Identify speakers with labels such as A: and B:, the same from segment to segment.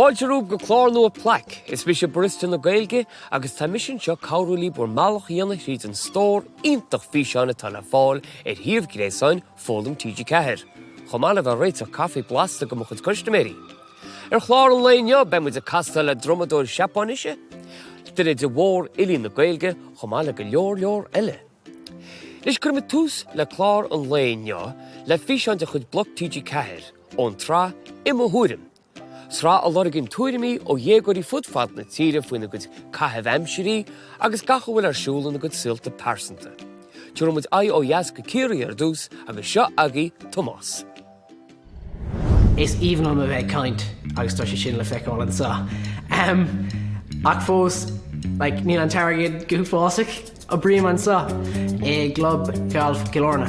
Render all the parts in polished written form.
A: Fáilte romhaibh go clár nua Plaic. Is mise Barista na Gaeilge agus tá mise anseo cabhrú libh bhur mbealach a dhéanamh thríd an stór iontach físeáin atá le fáil ar shuíomh gréasáin Foghlaim TG4, chomh maith le bheith ag réiteach caife blasta do mo chuid custaiméirí. Ar chlár an lae inniu beidh muid ag castáil le drumadóir Seapáinise, duine de mhórfhilí na Gaeilge chomh maith le go leor leor eile. Anois cuirfidh muid tús le clár an lae inniu le físeán de chuid Bloc TG4 ón tsraith I Mo Thuairim, sraith a lorgaíonn tuairimí ó dhéagóirí fud fad na tíre faoina gcuid caitheamh aimsirí agus gach a bhfuil ar siúl ina gcuid saolta pearsanta. Tabharfaidh muid aghaidh ó dheas go Ciarraí ar dtús agus seo agaibh Tomás.
B: Is aoibhinn liom a bheith ag caint agus tá sé sin le feiceáil anseo. Ach fós, like, níl an t-airgead go huafásach. Oibrím anseo i gClub Gailf Chill Airne.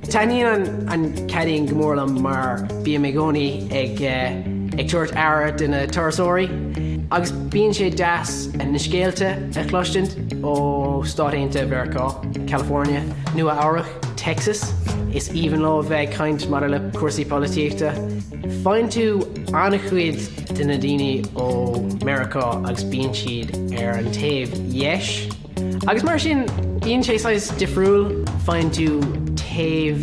B: Taitníonn an caddying go mór liom mar bím i gcónaí ag ag tabhairt aire do na turasóirí agus bíonn sé deas na scéalta a chloistint ó Stáit Aontaithe Mheiriceá, California, Nua Eabhrac, Texas. Is aoibhinn leo a bheith ag caint maidir le cúrsaí polaitíochta. Faigheann tú an-chuid de na daoine ó Meiriceá agus bíonn siad ar an taobh dheis. Agus mar sin, bíonn sé saghas difriúil, faigheann tú taobh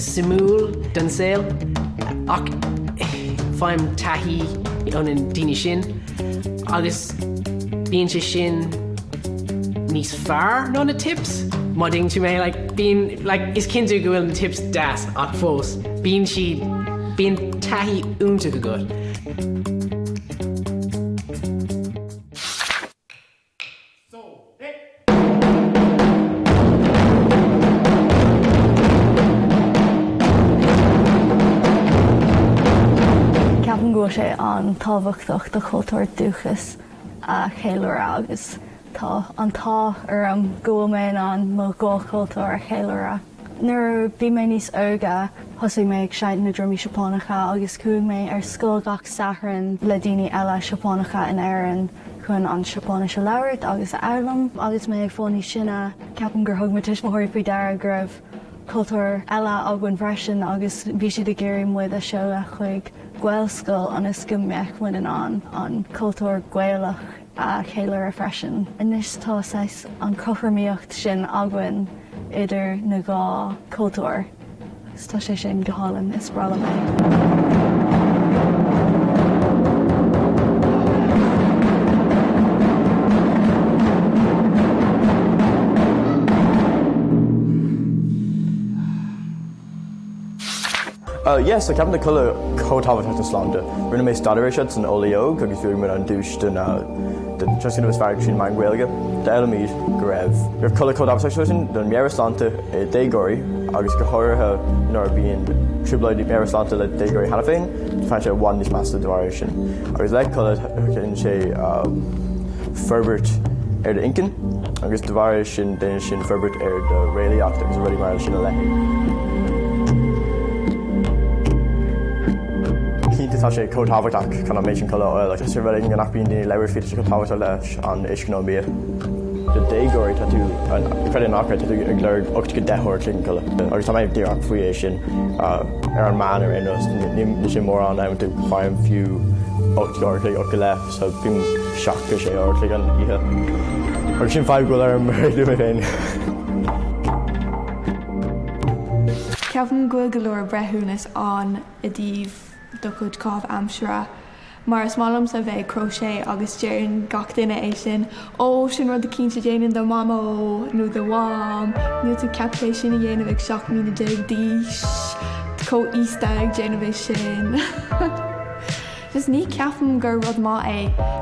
B: suimiúil den saol ach faighim taithí ó na daoine sin agus bíonn sé sin níos fearr ná na tips, má dtuigeann tú mé, like bíonn, like is cinnte go bhfuil na tips deas ach fós bíonn siad, bíonn taithí iontach agat.
C: Ceapaim go bhfuil sé an-tábhachtach do chultúr dúchas a cheiliúradh agus tá an t-ádh orm go bhfuil mé in ann mo dhá chultúr a cheiliúradh. Nuair a bhí mé níos óige, thosaigh mé ag seinnt na drumaí Seapánacha agus chuaigh mé ar scoil gach Satharn le daoine eile Seapánacha in Éirinn chun an Seapáinis a labhairt agus a fhoghlaim. Agus mé ag fáil níos sine, ceapaim gur thug mo tuismitheoirí faoi deara go raibh cultúr eile againn freisin agus bhí siad ag iarraidh muid a sheoladh chuig Gaelscoil ionas go mbeadh muid in ann an cultúr Gaelach a cheiliúradh freisin. Anois tá saghas an cothromaíocht sin againn idir na dhá cultúr agus tá sé sin go hálainn, is breá liom é.
D: Yeah, so ceapaim tá codladh chomh tábhachtach don sláinte. Rinne mé staidéar air seo san ollóg agus bhuaigh muid an duais den den tionscnamh is fearr trí mheán Gaeilge. D'fhoghlaim muid go raibh go raibh codladh chomh tábhachtach sin don meabhairshláinte i déagóirí agus go háirithe nuair a bhíonn trioblóidí meabhairshláinte le déagóirí cheana féin, faigheann sé i bhfad níos measa de bharr sin. Agus le codladh déanann sé forbairt ar d'inchinn agus de bharr sin déanann sin forbairt ar do réalaíocht agus rudaí mar sin a leithéid. Cinnte tá sé chomh tábhachtach chun an méid sin codladh a fháil agus is rud éigin go nach bíonn daoine ag labhairt faoi tá sé chomh tábhachtach leis an uisce nó an bia. Do déagóirí tá tú, creid é nó ná creid, tá tú ag lorg 8 go 10 uair a chloig codladh agus tá mé díreach faoi é sin. Ar an meán ar aon nós, níl sé mórán uaireanta faighim fiú 8 uair a chloig, 8 go leith, so bím 7 go 6 uair a chloig an oíche. Agus sin fadhb go bhfuil orm réadú mé féin.
E: Ceapaim go bhfuil go leor breithiúnas ann i dtaobh do chuid caitheamh aimsire. Mar is maith liomsa bheith ag crochet agus deireann gach duine é sin, Ó, sin rud eicínt a dhéanann do mhamó nó do mham, níl tú ceaptha é sin a dhéanamh ag 17 mbliana d'aois, chomh aosta ag déanamh é sin. Just ní ceapaim gur rud maith é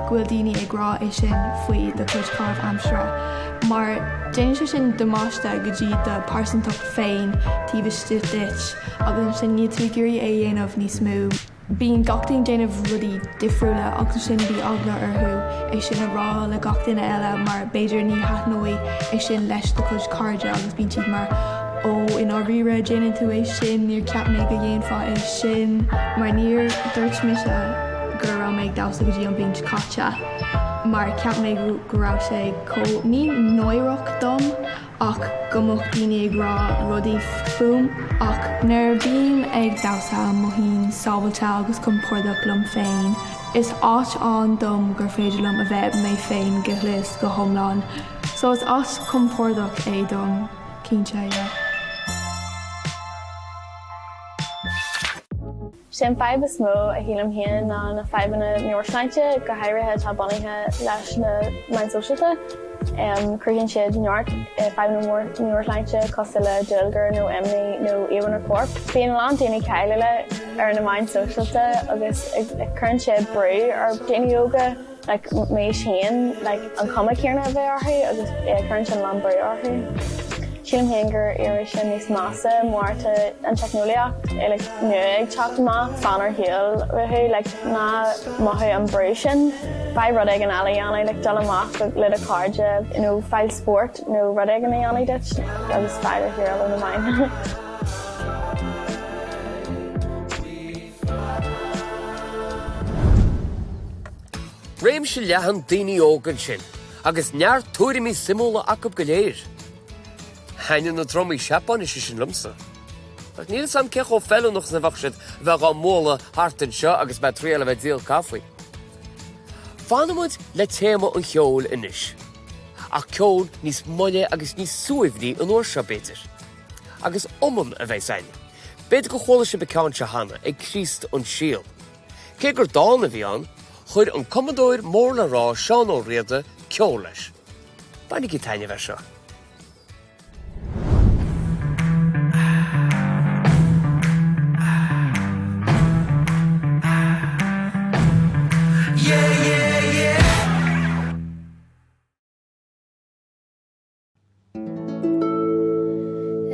E: go bhfuil daoine ag rá é sin faoi do chuid caitheamh aimsire mar déanann sé sin damáiste go dtí do pearsantacht féin taobh istigh duit agus ansin níl tú ag iarraidh é a dhéanamh níos mó. Bíonn gach duine ag déanamh rudaí difriúla agus ansin bíonn eagla orthu é sin a rá le gach duine eile mar b'fhéidir ní thaitneoidh é sin leis do chuid cairde agus bíonn siad mar ó i ndáiríre déanann tú é sin níor cheap mé go dhéanfá é sin mar níor dúirt mise go raibh mé ag damhsa go dtí an bhliain seo caite mar cheap mé go raibh sé chomh ní náireach dom ach go mbeadh daoine ag rá rudaí fúm. Ach nuair a bhím ag damhsa mothaím sábhailte agus compordach liom féin. Is áit ann dom gur féidir liom a bheith mé féin go huile is go hiomlán. So is áit compordach é dom, cinnte, yeah.
C: Sé an fadhb is mó a shílim féin ná na fadhbanna meabhairshláinte, go háirithe atá bunaithe leis na meáin sóisialta. Cruthaíonn siad neart fadhbanna meabhairshláinte cosúil le dúlagar nó imní nó íomhánna coirp. Bíonn a lán daoine cáiliúla ar na meáin sóisialta agus cuireann sé brú ar daoine óga. like m'aois féin like an cuma céanna a bheith orthu agus yeah cuireann sin a lán brú orthu. Sílim féin gur éirigh sé níos measa mar tá an teicneolaíocht like nua ag teacht amach, fan ar shiúl uathu like ná mothaigh an brú sin. Faigh rud éigin eile a dhéanamh like dul amach le do chairde nó faigh spórt nó rud éigin a dhéanamh duit agus fail ar shiúl ó na meáin.
A: Réimse leathan daoine óga ansin agus neart tuairimí suimiúla acu go léir. Thaitnigh na drumaí Seapáinise sin liomsa. Ach níl 'fhios a'm cé chomh feiliúnach is a bheadh siad a bheith dhá mbualadh thart anseo agus mé ag triail a bheith ag díol caife. Fanfaidh muid le téama an cheoil anois. Ach ceol níos moille agus níos suaimhní an uair seo, b'fhéidir. Agus iomann a bheas againn. B'fhéidir gur chuala sibh an ceann seo cheana, Ag Críost an Síol. Cé gur dán a bhí ann, chuir an cumadóir mór le rá Seán Ó Riada ceol leis. Bainigí taitneamh as seo.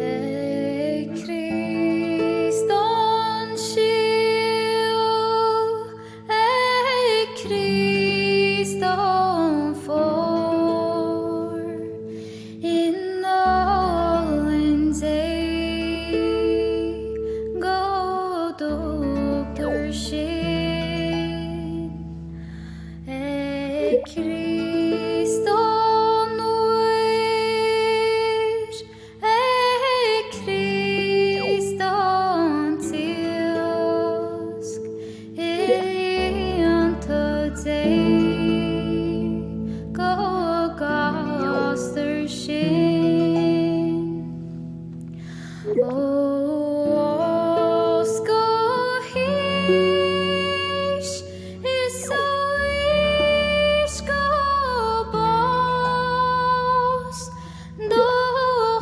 F: Ag Críost an Síol, ag Críost an Fómhar, i ndálainn Dé go dtógtar sinn. Ag Críost an Uair, ag Críost an tIasc, i líonta Dé go gcastar sinn. Ó fhás go haois. Is ó aois go bás do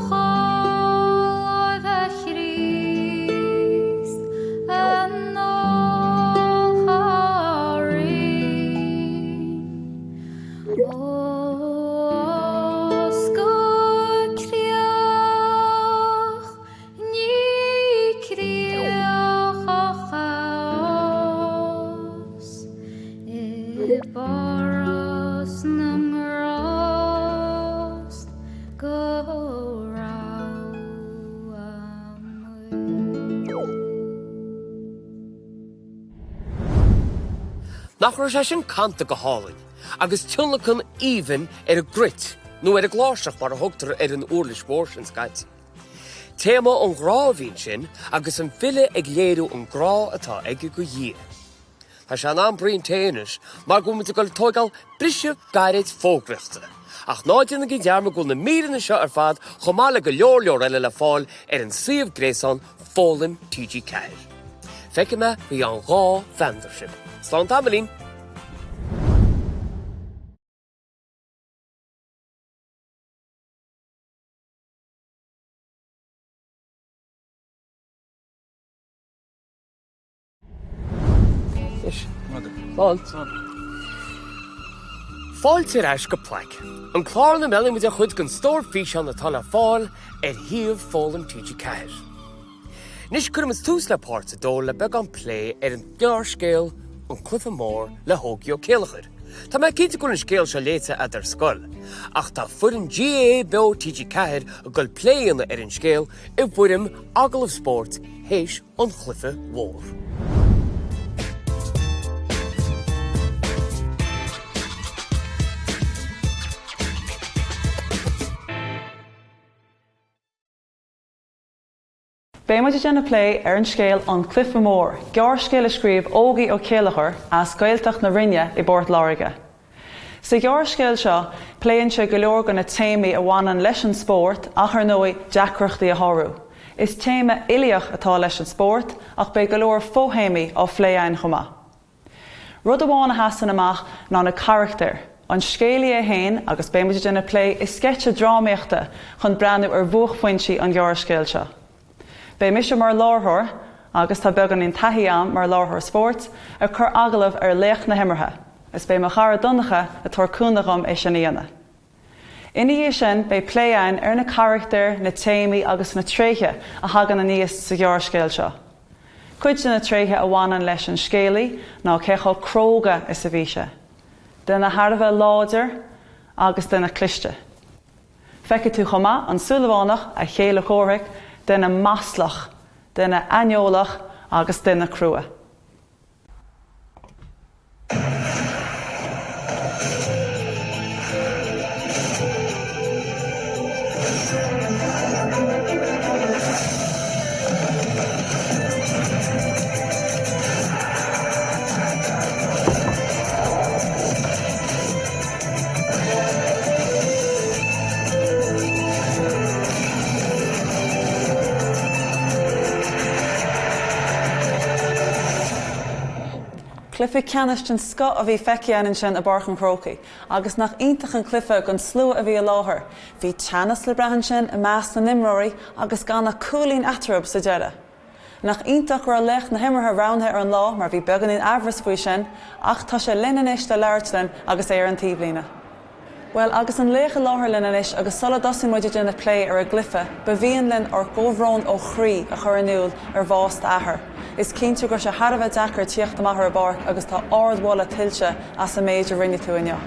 F: cháil a Chríost anall thar raon. Ó fhás go críoch Ní críoch ach a fhás i bPárthas na nGrást go raibh amuigh.
A: Nach raibh sé sin canta go hálainn, agus tionlacan aoibhinn ar an gcruit, nó ar an gcláirseach mar a thugtar ar an uirlis mhór sin scaití. Téama an ghrá a bhí ansin agus an file ag léiriú an grá atá aige go Dhia. Tá sé in am braon tae anois mar go bhfuil muid ag dul ag tóigeáil briseadh gairid fógraíochta. Ach ná déanaigí dearmad go bhfuil na míreanna seo ar fad chomh maith le go leor leor eile le fáil ar an suíomh gréasáin Foghlaim TG4. Feicfidh mé faoi cheann 2 mheandar sibh. Slán tamaillín! Fáilte ar ais go Plaic, an clár ina mbreathnaíonn muid ar chuid den stór físeán atá le fáil ar shuíomh Foghlaim TG4. Anois cuirfidh muid tús le páirt a dó le beagán plé ar an ngearrscéal An Cluiche Mór le hÓgie Ó Céilleachair. Tá mé cinnte go bhfuil an scéal seo léite a'd ar scoil, ach tá foireann GAA Beo TG4 ag dul plé a dhéanamh ar an scéal i bhfoirm agallamh spóirt théis an chluiche mhór.
G: Beidh muid ag déanamh plé ar an scéal An Cluiche Mór, gearrscéal a scríobh Ógie Ó Céilleachair as Gaeltacht na Rinne i bPort Láirge. Sa ghearrscéal seo, pléann sé go leor de na téamaí a bhaineann leis an spórt ach ar ndóigh, deacrachtaí a shárú. Is téama uilíoch atá leis an spórt ach beidh go leor fothéamaí á phlé againn chomh maith. Rud amháin a sheasann amach ná na carachtair, an scéalaí é féin agus beidh muid ag déanamh plé i sceitse drámaíochta chun breathnú ar bhuaicphointí an ghearrscéil seo. Beidh mise mar láithreoir, agus tá beagáinín taithí a'm mar láithreoir spóirt, ag cur agallamh ar laoch na himeartha, is beidh mo chara Donncha ag tabhairt cúnamh dhom é sin a dhéanamh. Ina dhiaidh sin beidh plé a'inn ar na carachtair, na téamaí agus na tréithe a thagann aníos sa ghearrscéal seo. Cuid de na tréithe a bhaineann leis an scéalaí ná cé chomh cróga is a bhí sé, duine thar a bheith láidir agus duine cliste. Feicfidh tú chomh maith an Súilleabhánach, a chéile comhraic, duine maslach, duine aineolach agus duine crua. Cluiche ceannais den scoth a bhí feicthe againn ansin i bPáirc an Chrócaigh agus nach iontach an cluiche don slua a bhí i láthair. Bhí teannas le brath ansin i measc na n-imreoirí agus gan ach cúilín eatarthu sa deireadh. Nach iontach go raibh laoch na himeartha roghnaithe ar an lá mar bhí beagáinín aimhreas faoi sin ach tá sé linn anois le labhairt linn agus é ar an taobhlíne. Bhuel agus an laoch i láthair linn anois agus sula dtosaíonn muid ag déanamh plé ar an gcluiche ba mhian linn ár gcomhbhrón ó chroí a chur in iúl ar bhás d'athar. Is cinnte go raibh sé thar a bheith deacair tíocht amach ar an bpáirc agus tá ardmholadh tuillte as an méid a rinne tú inniu.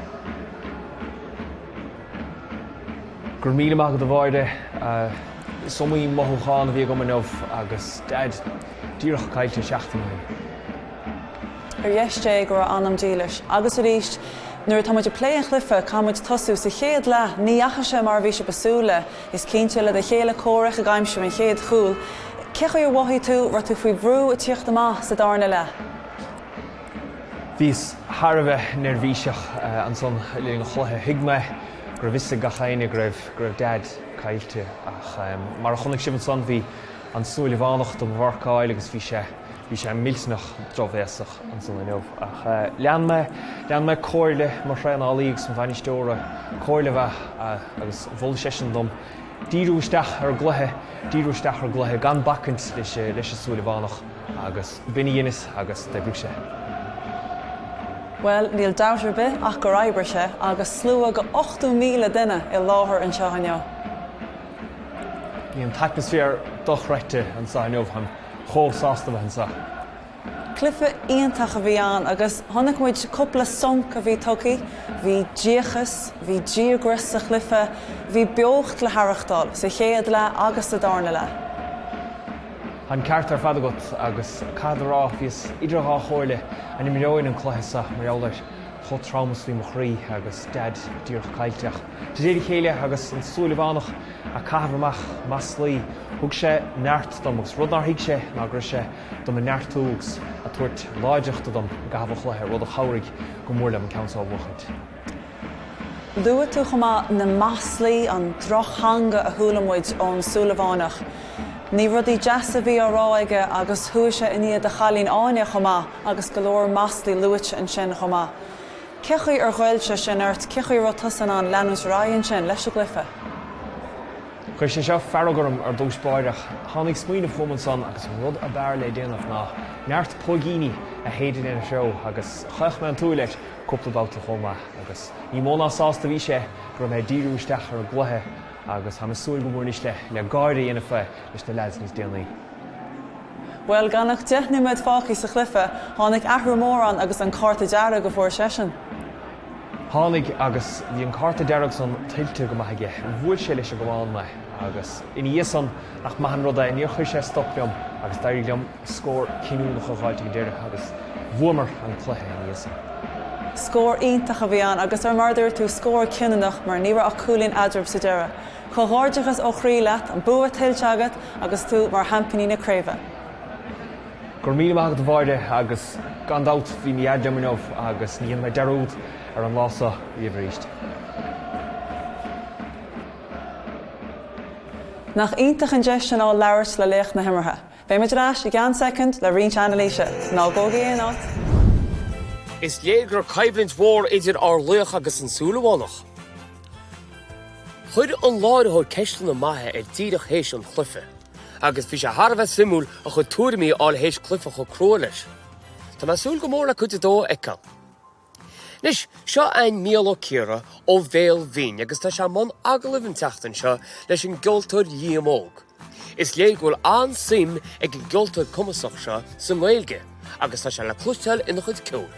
H: Go raibh míle maith agat a Mháire. Is iomaí mothúchán a bhí agam inniu agus Daid díreach caillte seachtain ó shin.
G: Ar dheis Dé go raibh a anam dílis. Agus arís, nuair atá muid ag plé an chluiche, caithfidh muid tosú sa chéad leath. Ní dheachaigh sé mar a bhí sibh ag súil le. Is cinnte, le do chéile comhraic ag aimsiú an chéad chúl. Cé chaoi ar mhothaigh tú, raibh tú faoi bhrú ag tíocht amach sa darna leath?
H: Bhíos thar a bheith neirbhíseach ansan le linn an chluiche. Thuig mé go raibh fhios ag gach éinne go raibh go raibh Daid caillte ach mar a chonaic sibh ansan bhí an Súilleabhánach do mo mharcáil agus bhí sé bhí sé millteanach drochbhéasach ansan inniu. Ach lean mé lean mé comhairle mo thraenálaí agus mo bhainisteora, comhairle mhaith agus mhol seisean dom díriú isteach ar an gcluiche, díriú isteach ar an gcluiche gan bacaint leis leis an Súilleabhánach. Agus b'in a dheineas agus d'oibrigh sé.
G: Bhuel, níl dabht ar bith ach gur oibrigh sé, agus slua go 80,000 duine i láthair anseo inniu.
H: Bhí an t-atmaisféar dochreidte anseo inniu, táim chomh sásta bheith anseo.
G: Cluiche iontach a bhí ann agus chonaic muid cúpla sonc a bhí tugtha, bhí díocas, bhí díograis sa chluiche, bhí beocht le haireachtáil sa chéad leath agus sa darna leath.
H: Tá an ceart ar fad agat agus caithfead a rá, bhíos idir dhá chomhairle an imreoinn an cluiche seo mar gheall ar chomh trom is a bhí mo chroí agus Daid díreach caillte. Ach de réir a chéile agus an Súilleabhánach ag caitheamh amach maslaí, thug sé neart dom agus rud nár thuig sé ná go raibh sé do mo neartú agus ag tabhairt láidreachta dom i gcaitheamh an chluiche, rud a chabhraigh go mór liom an ceann seo a bhuachaint.
G: Luaigh tú chomh maith na maslaí, an drochtheanga a chuala muid ón Súilleabhánach. Ní rudaí deasa a bhí á rá aige agus chuaigh sé i ndiaidh do chailín Áine chomh maith agus go leor maslaí luaite ansin chomh maith. Cé chaoi ar ghoill sé sin ort, cé chaoi a raibh tusa in ann leanúint ar aghaidh ansin leis an gcluiche?
H: Chuir sé seo fearg orm ar dtús báire ach tháinig smaoineamh chugam ansan agus an rud ab fhearr le déanamh ná neart póigíní a shéideadh ina threo agus chaoch mé an tsúil air cúpla babhta chomh maith agus ní mó ná sásta a bhí sé go raibh mé ag díriú isteach ar an gcluiche agus táim ag súil go mór anois le le gáire a dhéanamh faoi leis na leaids níos déanaí.
G: Bhuel, gan ach 10 nóiméad fágtha sa chluiche, tháinig athrú mór ann agus an cárta dearg a fuair seisean.
H: Tháinig agus bhí an cárta dearg san tuillte go maith aige. Bhuail sé leis an gcamán mé agus ina dhiaidh san, nach maith an rud é, níor chuir sé stop liom agus d'éirigh liom scór cinniúnach a dh'fháilt ag an deireadh agus bhuamar an cluiche ina dhiaidh san.
G: Scór iontach a bhí ann agus ar mar a dúirt tú, scór cinniúnach mar ní raibh ach cúilín eadraibh sa deireadh. Comhghairdeachas ó chroí leat, an bua tuillte agat agus tú mar sheaimpíní na craoibhe.
H: Go raibh míle maith agat a Mháire agus gan dabht bhí mo Dhaid liom inniu agus ní dhéanfaidh mé dearúd ar an lá seo riamh arís.
G: Nach iontach an deis sin a fháil labhairt le laoch na himeartha. Beimid ar ais i gceann soicind le roinnt anailíse. Ná gabhaigí aon áit!
A: Is léir go raibh coimhlint mhór idir ár laoch agus an Súilleabhánach. Chuir an láithreoir ceisteanna maithe air díreach théis an chluiche, agus bhí sé thar a bheith suimiúil a chuid tuairimí a fháil théis cluiche chomh crua leis. Tá mé ag súil go mór le cuid a dó a fheiceáil. Anois, seo againn Mícheál Ó Ciaraidh ó Bhéal Bhinn agus tá sé i mbun agallaimh an tseachtain seo leis an gceoltóir Liam Óg. Is léir go bhfuil an-suim ag an gceoltóir cumasach seo sa nGaeilge agus tá sé le cloisteáil ina chuid ceoil.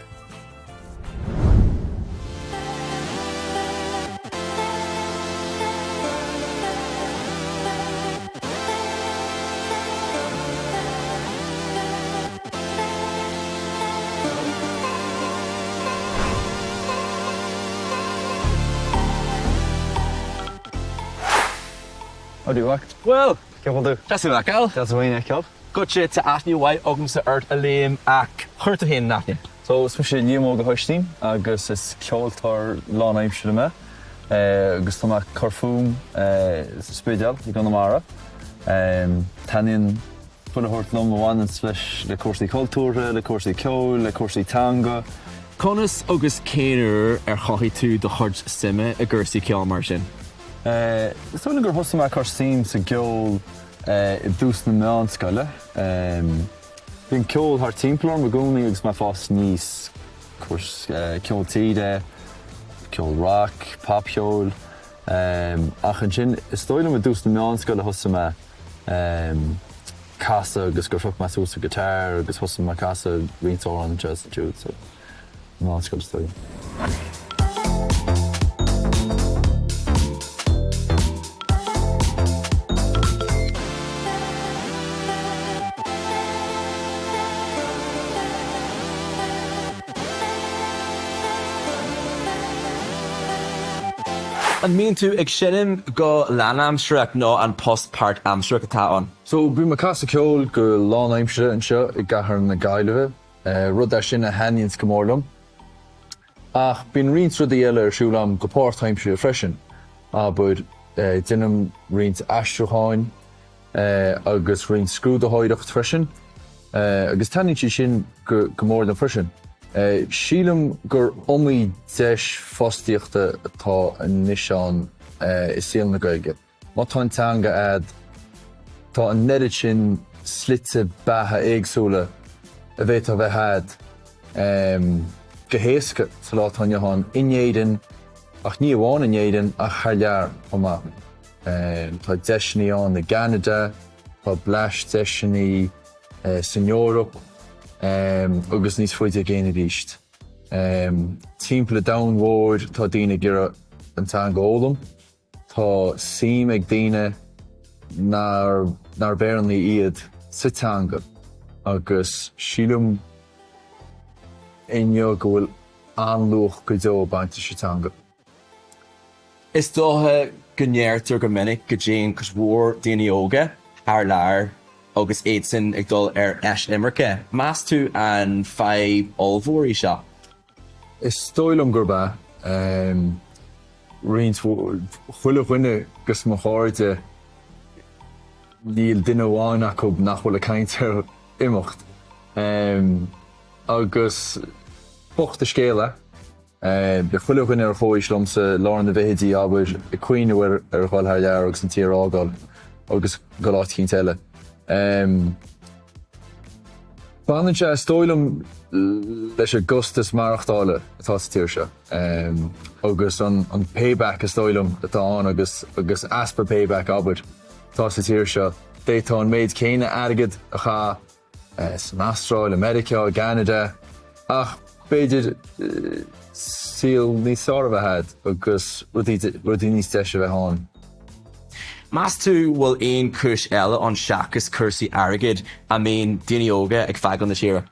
D: How do you like?
I: Bhuel,
D: Cén bhfuil tú?
I: Deas thú a fheiceáil.
D: Deas thú féin a fheiceáil.
I: Goitse tá aithne mhaith agamsa ort a Liam ach cuir tú féin in aithne.
D: So, is mise Liam Óg Ó hOistín agus is ceoltóir lánaimseartha mé agus tá mé ag cur fúm sa Spidéal i gConamara. Taitníonn chuile shórt liom a bhaineanns leis le cúrsaí cultúrtha, le cúrsaí ceoil, le cúrsaí teanga.
I: Conas agus cén uair ar chothaigh tú do chuid suime i gcúrsaí ceoil mar sin?
D: Is dóigh liom gur thosaigh mé ag cur suim sa gceol i dtús na meánscoile. Bhí an ceol thart timpeall orm i gcónaí agus mé ag fás aníos, ceol tíre, ceol rock, popcheol. Ach ansin is dóigh liom i dtús na meánscoile thosaigh mé casadh agus gur phioc mé suas an guitar agus thosaigh mé ag casadh roinnt amhrán anseo is ansiúd so meánscoil is dóigh liom.
I: An mbíonn tú ag seinm go lánaimsearach nó an post páirtaimsearach atá ann?
D: So, bím ag casadh ceoil go lánaimseartha anseo i gcathair na Gaillimhe, rud é sin a thaitníonns go mór liom. Ach bíonn roinnt rudaí eile ar siúl agam go páirtaimseartha freisin, abair, déanaim roinnt aistriúcháin, agus roinnt scrúdaitheoireacht freisin, agus taitníonn sé sin go mór liom freisin. Sílim gur iomaí deis fostaíochta atá anois ann i saol na Gaeilge. Má tá an teanga a'd, tá an oiread sin slite beatha éagsúla a bhféadfadh a bheith a'd go héasca sa lá atá inniu ann, in Éirinn, ach ní amháin in Éirinn ach thar lear chomh maith. Tá deiseanna ann i gCeanada, tá bleaist deiseanna san Eoraip agus níos faide i gcéin arís. Timpeall an domhain mhóir tá daoine ag iarraidh an teanga a fhoghlaim. Tá suim ag daoine nár Éireannaigh iad sa teanga agus sílim inniu go bhfuil an-luach go deo ag baint leis an teanga.
I: Is dócha go ndeirtear go minic go dtéann cuid mhór daoine óga thar lear agus iadsan ag dul ar eisimirce. Meas tú an fadhb ollmhór í seo?
D: Is dóigh liom gurb ea. Roinnt, chuile dhuine de mo chairde, níl duine amháin acu nach bhfuil ag caint ar imeacht. Agus bocht an scéal é. Beidh chuile dhuine ar chomhaois liomsa, lár na bhfichidí, abair, ag cuimhneamh ar ar dhul thar lear agus an tír a fhágáil agus dul áit eicínt eile. Baineann sé, is dóigh liom, leis an gcostas maireachtála atá sa tír seo agus an payback, is dóigh liom, atá ann agus agus easpa payback, abair, atá sa tír seo. D'fhéadfá an méid céanna airgid a chaith san Astráil, i Meiriceá, i gCeanada, ach b'fhéidir saol níos fearr a bheith a'd agus rudaí níos deise a bheith ann.
I: Meas tú bhfuil aon chúis eile ann seachas cúrsaí airgid a mbíonn daoine óga ag fágáil na tíre?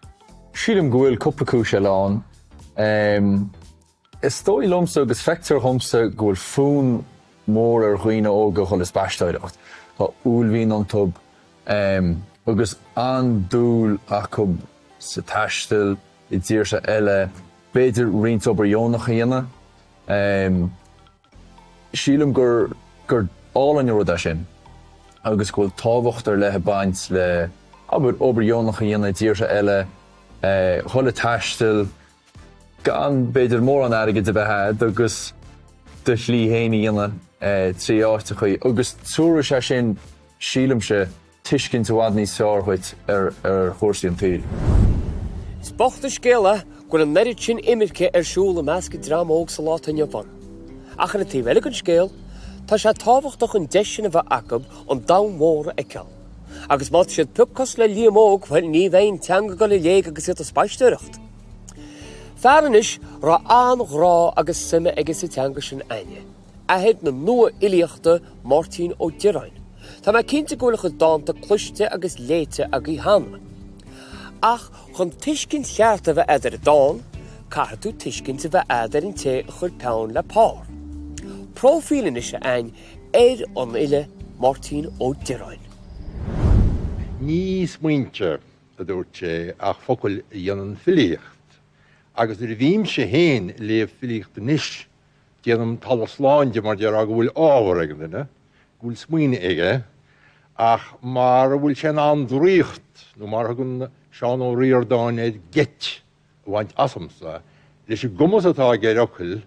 D: Sílim go bhfuil cúpla cúis eile ann.
J: Is dóigh liomsa agus feictear dhomsa go bhfuil fonn mór ar dhaoine óga dhul ag spaisteoireacht. Tá uaillmhian iontu agus an-dúil acu sa taisteal i dtíortha eile, b'fhéidir roinnt obair dheonach a dhéanamh. Sílim gur gur álainn an rud é sin agus go bhfuil tábhacht ar leith ag baint le, abair, obair dheonach a dhéanamh i dtíortha eile, dhul ag taisteal gan b'fhéidir mórán airgid a bheith a'd agus do shlí féin a dhéanamh trí áiteachaí agus tabharfaidh sé sin, sílimse, tuiscint i bhfad níos fearr dhuit ar chúrsaí an tsaoil.
A: Is bocht an scéal é go bhfuil an oiread sin imirce ar siúl i measc an dream óg sa lá atá inniu ann. Ach ar an taobh eile den scéal, tá sé tábhachtach an deis sin a bheith acu an domhan mhór a fheiceáil. Agus má tá siad pioc cosúil le Liam Óg, bhuel, ní bheidh an teanga ag dul i léig agus iad ag spaisteoireacht. Fear anois a raibh an-ghrá agus suime aige sa teanga sin a'inne. Athair na nua-fhilíochta, Máirtín Ó Direáin. Tá mé cinnte go bhfuil a chuid dánta cloiste agus léite agaibh cheana. Ach chun tuiscint cheart a bheith a'd ar an dán, caithfidh tú tuiscint a bheith a'd ar an té a chuir peann le pár. Próifíl anois a'ainn ar an fhile Máirtín Ó Direáin.
K: Ní smaointe, a dúirt sé, ach focail a dhéanann filíocht. Agus nuair a bhímse féin ag léamh filíocht anois, Déanaim talamh slán de, mar déarfá, go bhfuil ábhar ag an duine, go bhfuil smaoineamh aige, ach mara bhfuil sé in ann draíocht, nó mar a thugann Seán Ó Ríordáin air, geit, a bhaint asamsa, leis an gcumas atá aige ar fhocail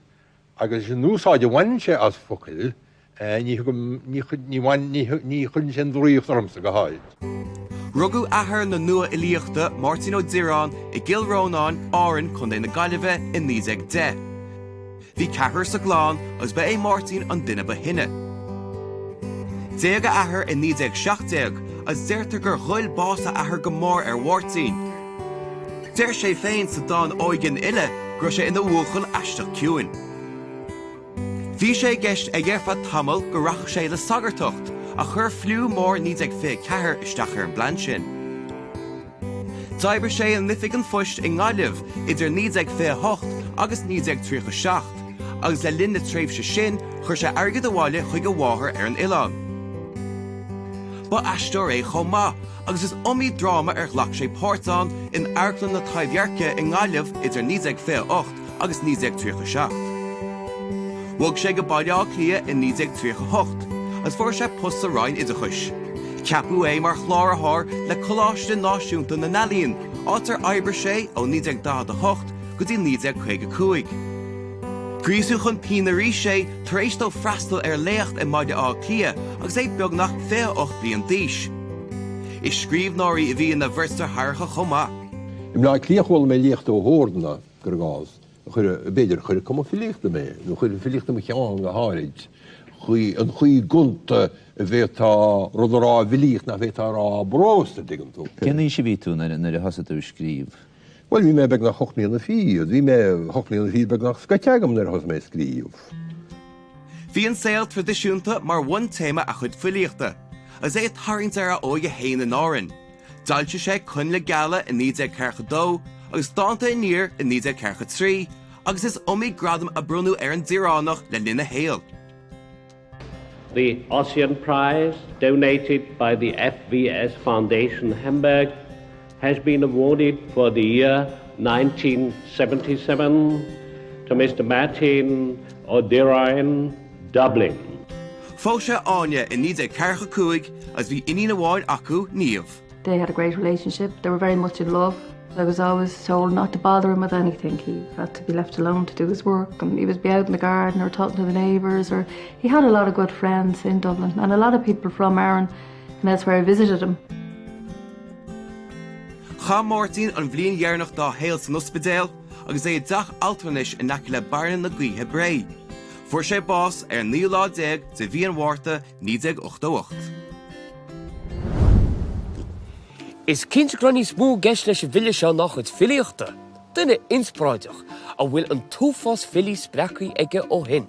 K: agus leis an úsáid a bhaineann sé as focail, ní thugaim, ní, ní bhain, ní, ní chuireann sé an draíocht ormsa go háirid.
L: Rugadh athair na nua-fhilíochta, Máirtín Ó Direáin, i gCill Rónáin, Árainn, Co. na Gaillimhe, i 1910. Bhí ceathrar sa gclann agus ba é Máirtín an duine ba shine. D'éag a athair i 1917 agus deirtear gur ghoill bás a athar go mór ar Mháirtín. Deir sé féin sa dán Óige an Fhile go raibh sé ina bhuachaill aisteach ciúin. Bhí sé i gceist aige ar feadh tamaill go rachadh sé le sagartacht, ach chuir fliú mór 1924 isteach ar an bplean sin. D'oibrigh sé in Oifig an Phoist i nGaillimh idir 1928 agus 1937, agus le linn na tréimhse sin chuir sé airgead abhaile chuig a mháthair ar an oileán. Ba aisteoir é chomh maith, agus is iomaí dráma ar ghlac sé páirt ann in Amharclann na Taibhdheirce i nGaillimh idir 1928 agus 1937. Bhog sé go Baile Átha Cliath i 1938 agus fuair sé post sa Roinn Oideachais. Ceapadh é mar chláraitheoir le Coláiste Náisiúnta na nEalaíon, áit ar oibrigh sé ó 1948 go dtí 1955. Gríosadh chun pinn arís é tar éis dó freastal ar léacht i mBaile Átha Cliath agus é beagnach 28 bliain d'aois. Is scríbhneoirí a bhí ina bheirt deartháireacha chomh maith.
K: I mBleá Cliath chuala mé léacht ó Thorna. Cuir i gcás, chuir, b'fhéidir, chuir ag cumadh filíochta mé, nó chuir an filíocht i mo cheann go háirid, chaoi, an chaoi gonta a bhféadfá rud a rá i bhfilíocht nach bhféadfá a rá i bprós, an dtuigeann tú.
M: Cén aois a bhí tú nuair a thosaigh tú ag scríobh?
K: Bhuel, bhí mé beagnach ocht mbliana fichead. Bhí mé ocht mbliana fichead beagnach scoite agam nuair a thosaigh mé ag scríobh.
L: Bhí an saol traidisiúnta mar bhuntéama a chuid filíochta, agus é ag tarraingt ar a óige féin in Árainn. D'fhoilsigh sé Coinnle Geala i 1942 agus Dánta Aniar i 1943 agus is iomaí gradam a bronnadh ar an Direánach le linn a shaoil.
N: The Ossian Prize, donated by the FVS Foundation Hamburg, has been awarded for the year 1977 to Mr. Martin O'Direáin, Dublin.
L: Phós sé Áine i 1945 agus bhí iníon amháin acu, Niamh.
O: They had a great relationship, they were very much in love. I was always told not to bother him with anything. He had to be left alone to do his work and he was be out in the garden or talking to the neighbours or he had a lot of good friends in Dublin and a lot of people from Aran and that's where I visited him.
L: Chaith Máirtín an bhliain dheireanach dá shaol san ospidéal agus é i dteach altranais in aice le Bearna na Gaoithe, Bré. Fuair sé bás ar an naoú lá déag de mhí an Mhárta 1988.
A: Is cinnte go raibh níos mó i gceist leis an bhfile seo ná a chuid filíochta. Duine inspioráideach a bhfuil an t-uafás filí spreagtha aige ó shin.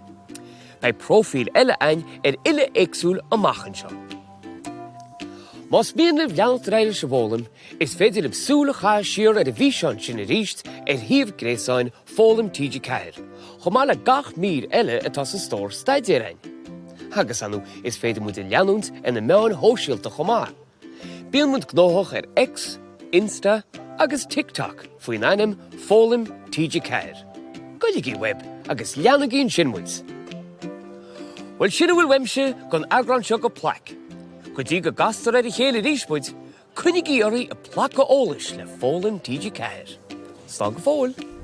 A: Beidh próifíl eile againn ar fhile éagsúil amach anseo. Más mian libh leanacht ar aghaidh leis an bhfoghlaim, is féidir libh súil a chaitheamh siar ar an bhfíseán sin arís ar shuíomh gréasáin Foghlaim TG4, chomh maith le gach mír eile atá sa stór staidéir againn. Agus, ar ndóigh, is féidir muid a leanúint ar na meáin shóisialta chomh maith. Bíonn muid gnóthach ar X, Insta agus TikTok faoin ainm Foghlaim TG4. Goiligí uaibh agus leanaigí ansin muid! Bhuel, sin a bhfuil uaimse don eagrán seo de Plaic. Go dtí go gcastar ar a chéile arís muid, coinnigí oraibh ag placadh eolais le Foghlaim TG4. Slán go fóill!